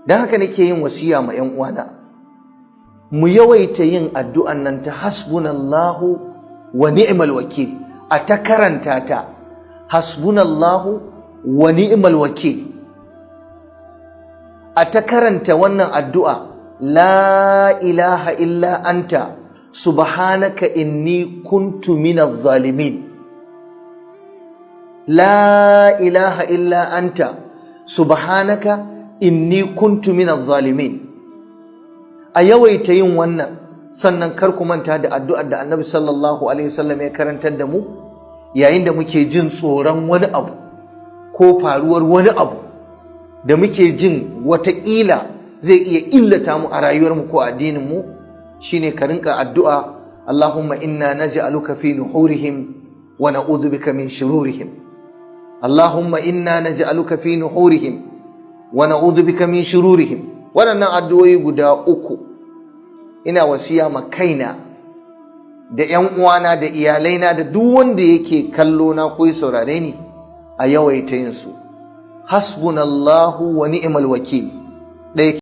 Don haka nake yin wasiya ma 'yan uwana, mu yawaita yin addu'an nan ta "Hasbunallahu wa ni'mal wakil". A ta karanta ta, "Hasbunallahu wa ni'mal wakil". A ta karanta wannan addu'a, "La ilaha illa anta subhanaka inni kuntu minaz zalimin". "La ilaha illa anta subhanaka inni kuntu minaz zalimin". A yawaita yin wannan. Sannan kar ku manta da addu'ar da Annabi sallallahu alaihi wasallam ya karantar da mu yayin da muke jin tsoron wani abu ko faruwar wani abu da muke jin wataƙila zai iya illata mu a rayuwarmu ko addinin mu, shine ka rinka addu'a, "Allahumma inna naj'aluka fi nuhurihim wa na'udhu bika min shururihim. Allahumma inna naj'aluka fi nuhurihim wa na'udhu bika min shururihim." Waɗannan addu'o'i guda uku ina wasiya ma kaina da ƴan uwana da iyalaina da duk wanda yake kallo na ko saurare ni, a yawaita yin su. "Hasbunallahu wa ni'mal wakil" ɗaya.